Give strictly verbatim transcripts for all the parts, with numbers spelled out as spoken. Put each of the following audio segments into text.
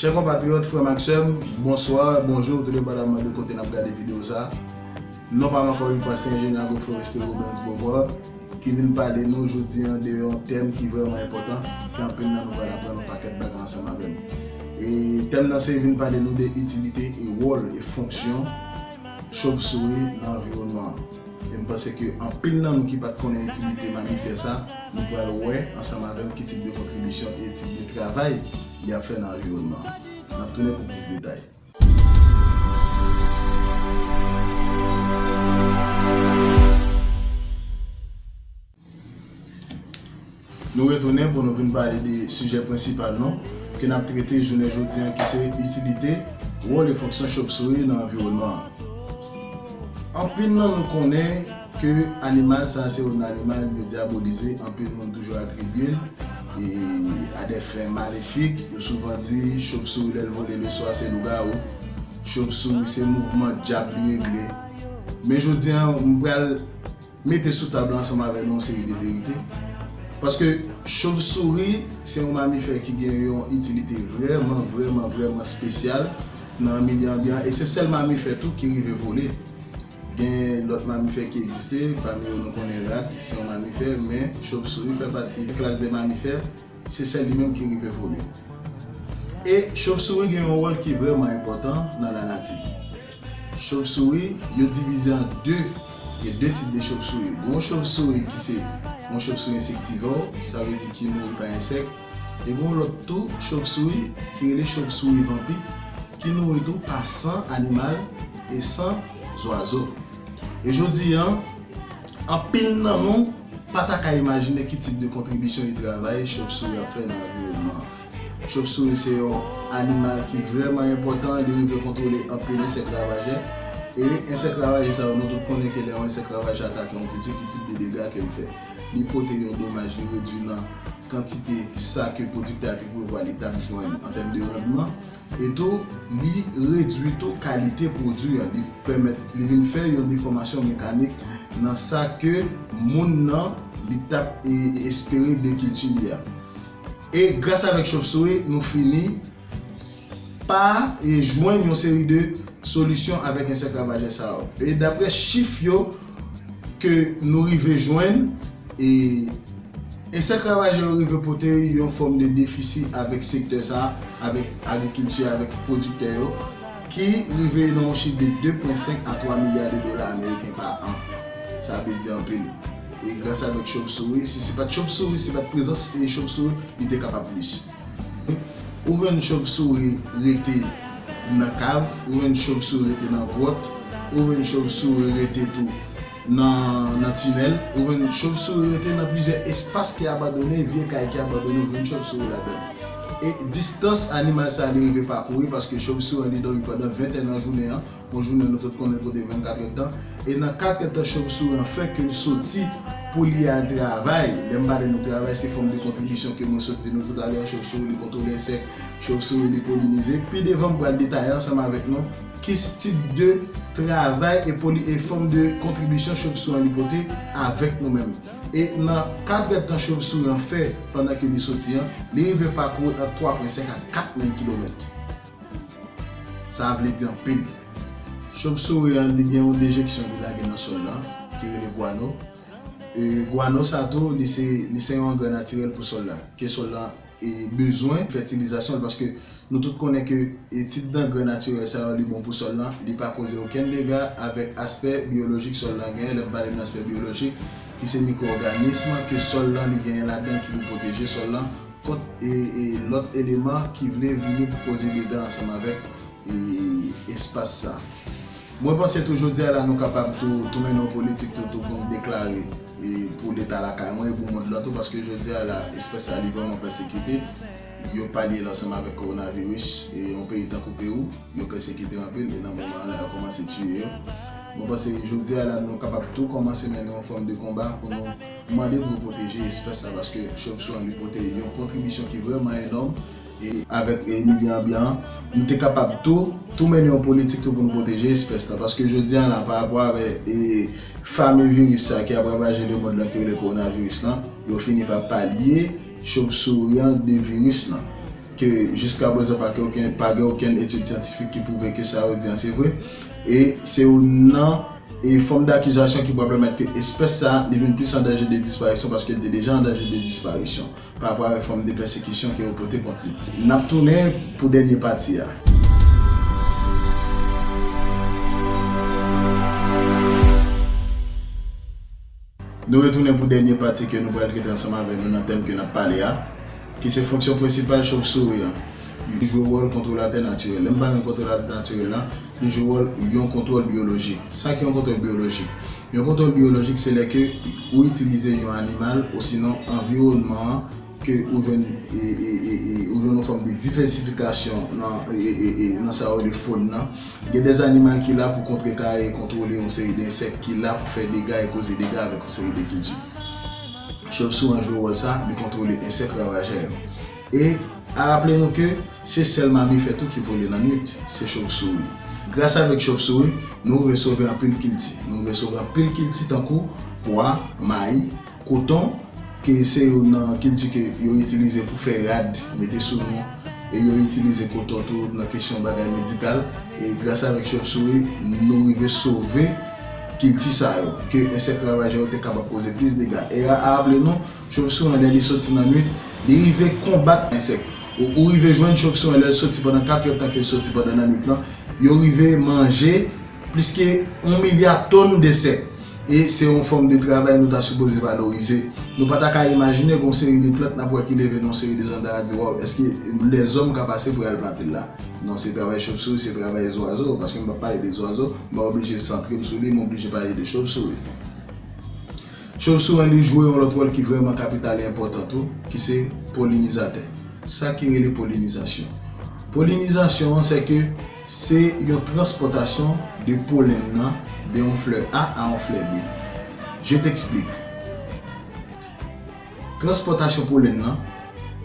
Chè konpatriyòt, frè m ak sè m, bonswa, bonjou, tou depandaman de kote n ap gade videyo sa a. Non pa m ankò yon fwa se enjenyè agwoforestye Rubens Beauvoir ki vin pale nou jodi a de yon tèm ki vrèman enpòtan, ke anpil nan nou pral aprann yon pakèt bagay ansanm avè m. E tèm nan se vin pale nou de itilite e wòl e fonksyon chofsouri nan anviwònman an. E m panse ke anpil nan nou ki pa t konnen itilite mamifè sa, nou pral wè ansanm avè m ki tip de kontribisyon e tip de travay li ap fè nan anviwònman an. N ap tounen pou plis detay. Nou retounen pou nou vin pale de sijè prensipal nou ke n ap trete jounen jodi a, ki se itilite, wòl e fonksyon chofsouri nan anviwònman an. Anpil nan nou konnen ke animal sa a se yon animal yo dyabolize, anpil moun toujou atribye l e a des fins maléfiques. Yo souvan di chofsouri lè l vole leswa se lougawou, chofsouri se mouvman dyab li regle. Men jodi a, m pral mete sou tab la ansanm avè nou yon seri de verite. Paske chofsouri se yon mamifè ki gen yon itilite vrèman, vrèman, vrèman espesyal nan milye anbyan e se sèl mamifè tou ki rive vole. Gen lòt mamifè ki egziste, pami yo nou konnen rat, se yon mamifè, men chofsouri fè pati de klas de mamifè, se sèl li menm ki rive vole. E chofsouri gen yon wòl ki vrèman enpòtan nan lanati. Chofsouri, yo divize an de, gen de tip de chofsouri. Gen yon chofsouri ki se yon chofsouri ensektivò, sa vle di ki nouri pa ensèk. E gen yon lòt tou, chofsouri, ki rele chofsouri vanpi, ki nouri tou pa san animal e san zwazo. E jodi a, anpil nan nou pa ta ka imajine ki tip de kontribisyon e travay chofsouri ap fè nan anviwònman an. Chofsouri se yon animal ki vrèman enpòtan, li rive kontwole anpil ensèk ravajè. E ensèk ravajè sa yo, nou tout konnen ke lè yon ensèk ravajè atake yon kilti, ki tip de dega ke l fè. Li pote yon domaj, li redui nan kantite sa ke pwodiktè a te prevwa li t ap jwenn an tèm de randman. E tou, li redui tou kalite pwodui an. Li pèmèt, li vin fè yon defòmasyon mekanik nan sa ke moun nan li t ap e, e espere de kilti li a. E gras avèk chofsouri, nou fini pa e jwenn yon seri de solisyon avèk ensèk ravajè sa yo. E daprè chif yo ke nou rive jwenn, e ensèk ravajè yo rive pote yon fòm de defisi avèk sektè sa, avèk agrikilti, avèk pwodiktè yo, ki rive nan yon chif de de pwen senk a twa milya de dola ameriken pa an. Sa vle di anpil. E gras avèk chofsouri, si se pa t chofsouri, si se pa t prezans e chofsouri, li te kapab plis. Ou jwenn chofsouri rete nan kav, ou jwenn chofsouri rete nan gwòt, ou jwenn chofsouri rete tou nan, nan tinèl, ou jwenn chofsouri rete nan plizyè espas ki abandone, vye kay ki abandone, ou jwenn chofsouri ladan l. E distans animal sa a li rive pakouri, paske chofsouri an li dòmi pandan ventè nan jounen an, yon jounen nou tout konnen l pote vennkat èdtan. E nan kat èdtan chofsouri an fè ke l soti pou li al travay. Lè m pale nou travay, se fòm de kontribisyon ke mwen sot di nou toutalè a. Chofsouri li kontwole ensèk, chofsouri li polinize. Pi devan m pral detaye ansanm avèk nou ki tip de travay e poli, e fòm de kontribisyon chofsouri an li pote avèk nou menm. E nan kat èdtan chofsouri an fè pandan ke li soti an, li rive pakouri ant twa pwen senk a kat mil kilomèt. Sa vle di anpil. Chofsouri an, li gen yon dejeksyon li lage nan sòl la, ki rele gwano. E gwano sa tou, li se, li se yon angrè natirèl pou sòl la, ke sòl la e bezwen fètilizasyon l, paske nou tout konnen ke e tip dangrè natirèl sa yo, li bon pou sòl la, li pa koze okenn dega avèk aspè biyolojik sòl la genyen. Lè m pale de aspè biyolojik, ki se mikwòòganism ke sòl la li genyen ladan l ki pou pwoteje sòl la kont e, e lòt eleman ki vle vini pou koze dega ansanm avèk e, espas sa. Mwen panse tou jodi a la nou kapab tou, tou mennen yon politik tou, tou pou n deklare e pou Leta lakay mwen e pou mond lan tou, paske jodi a la espas sa li vrèman pèsekite. Yo palye l ansanm avèk kowonaviris e yon peyi tankou Pewou, yo pèsekite anpil e nan moman an la yo kòmanse tiye yo. Mwen panse jodi a la nou kapab tou kòmanse mennen yon fòm de konba pou nou mande pou yo pwoteje espès la, paske chofsouri an li pote yon kontribisyon ki vrèman enòm e avèk e milye anbyan an, nou te kapab tou, tou mennen yon politik tou pou nou pwoteje espès la, paske jodi a la, pa rapò avèk e fame viris sa ki ap ravaje lemond lan ki rele kowonaviris lan, yo fini pa palye chofsouri an de viris lan. ke jiska prezan pa gen okenn, pa gen okenn etid syantifik ki pwouve ke sa yo di an se vre. E se youn nan e fòm dakizasyon ki pral pèmèt ke espès sa a li vin plis an danje de disparisyon paske l te deja an danje de disparisyon pa rapò avèk fòm de pèsekisyon ke yo pote kont li. N ap tounen pou dènye pati a. Nou retounen pou dènye pati ke nou pral trete ansanm avèk nou nan tèm ke n ap pale a, ki se fonksyon prensipal chofsouri an. Li jwe wòl kontwolatè natirèl. Lè m pale de kontwolatè natirèl la, li jwe wòl yon kontwòl biyolojik. Sa ki yon kontwòl biyolojik? Yon kontwòl biyolojik, se lè ke ou itilize yon animal osinon anviwònman an ke ou jwenn, e, e, e, e, ou jwenn yon fòm de divèsifikasyon nan, e, e, e, nan sa yo rele fòn nan. Gen de animal ki la pou kontrekare e kontwole yon seri de ensèk ki la pou fè dega e koze dega avèk yon seri de kilti. Chofsouri an jwe wòl sa, li kontwole ensèk ravajè yo. E a raple nou ke se sèl mamifè tou ki vole nan nwit, se chofsouri. Gras avèk chofsouri, nou rive sove anpil kilti. Nou rive sove anpil kilti tankou pwa, mayi, koton, ke se youn nan kilti ke yo itilize pou fè rad, mete sou nou, e yo itilize koton tou nan kesyon bagay medikal. E gras avèk chofsouri, nou rive sove kilti sa yo, ke ensèk ravajè yo te kapab koze plis dega. E a, a raple nou, chofsouri an, lè li soti nan nwit, li rive konbat ensèk. Ou, ou rive jwenn chofsouri an, lè l soti pandan kat èdtan ke l soti pandan nan nwit lan, yo rive manje plis ke yon milya tòn ensèk. E se yon fòm de travay nou ta sipoze valorize. Nou pa ta ka imajine gen yon seri de plant n ap wè ki leve nan yon seri de zòn, ta di, waw, èske lèzòm ka pase pou y al plante l la? Non, se travay chofsouri, se travay zwazo, paske m p ap pale de zwazo, m pa oblije santre m sou li, m oblije pale de chofsouri. Chofsouri an, li jwe yon lòt wòl ki vrèman kapital e enpòtan tou, ki se polinizatè. Sa ki rele polinizasyon. Polinizasyon an, se ke se yon transpòtasyon de polen nan de yon flè A a yon flè B. Je t'explique. Transpòtasyon polen nan,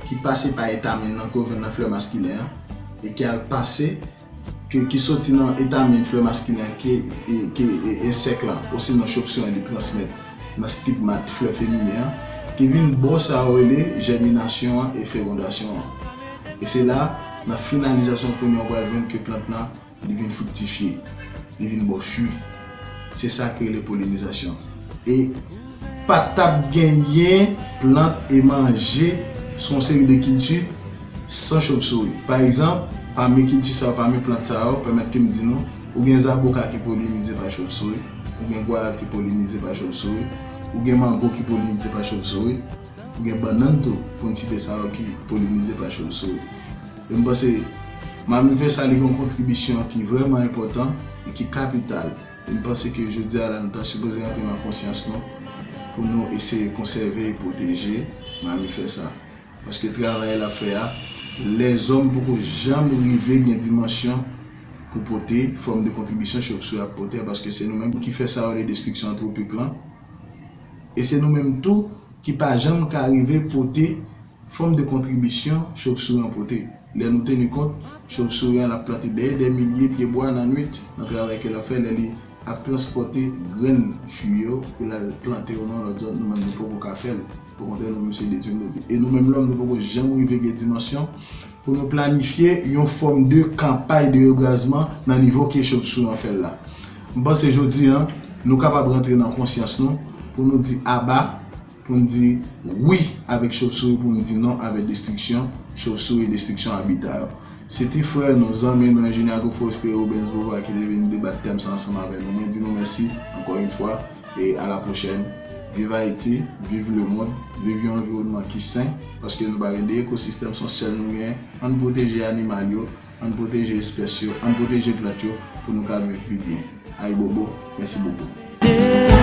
ki pase pa etamin nan ke w jwenn nan flè maskilen an, e ki al pase, ke, ki soti nan etamin flè maskilen an ke, e, ke, e, ensèk la, osinon chofsouri an li transmèt nan stigmat flè feminen an, ki vin ba w sa yo rele jèminasyon an e fekondasyon an. E se la, nan finalizasyon kounye a, w pral jwenn ke plant lan, li vin friktifye, li vin ba w fwi. Se sa ki rele polinizasyon. E pa t ap genyen plant e manje sou yon seri de kilti san chofsouri. Pa egzanp, pami kilti sa yo, pami plant sa yo, pèmèt ke m di nou, ou gen zaboka ki polinize pa chofsouri, ou gen gwayav ki polinize pa chofsouri, ou gen mango ki polinize pa chofsouri, ou gen bannann tou, pou n site sa yo ki polinize pa chofsouri. E m panse mamifè sa, li gen yon kontribisyon ki vrèman enpòtan e ki kapital. E m panse ke jodi a la, nou ta sipoze rantre nan konsyans nou pou nou eseye konsève e pwoteje mamifè sa. Paske travay l ap fè a, lèzòm poko janm rive gen dimansyon pou pote fòm de kontribisyon chofsouri ap pote a, paske se nou menm ki fè sa yo rele destriksyon antwopik lan. E se nou menm tou ki pa janm ka rive pote fòm de kontribisyon chofsouri an pote. Lè nou teni kont, chofsouri an l ap plante dè, dè milye pye bwa nan nwit, nan travay ke l ap fè, lè li ap transpòte grenn fwi yo pou l al plante yo nan lòt zòn, nou menm nou poko ka fè l. Okontrè, nou menm se detwi nou detwi. E nou menm lòm, nou poko janm rive gen dimansyon pou nou planifye yon fòm de kanpay de rebwazman nan nivo ke chofsouri an fè l la. M panse jodi a, nou kapab rantre nan konsyans nou pou nou di aba, pou n di wi avèk chofsouri, pou n di non avèk destriksyon chofsouri e destriksyon abita yo. Se ti frè nou, zanmi nou, enjenyè agroforestye Rubens Beauvoir ki te vin debat tèm sa ansanm avè nou. Mwen di nou mèsi ankò yon fwa e a la pwochèn. Viv Ayiti, viv lemonn, viv yon anviwònman ki sen, paske nou pa gen de ekosistèm, se yon sèl nou genyen. Ann pwoteje animal yo, ann pwoteje espès yo, ann pwoteje plant yo pou nou ka viv pi byen. Ayibobo, mèsi bokou.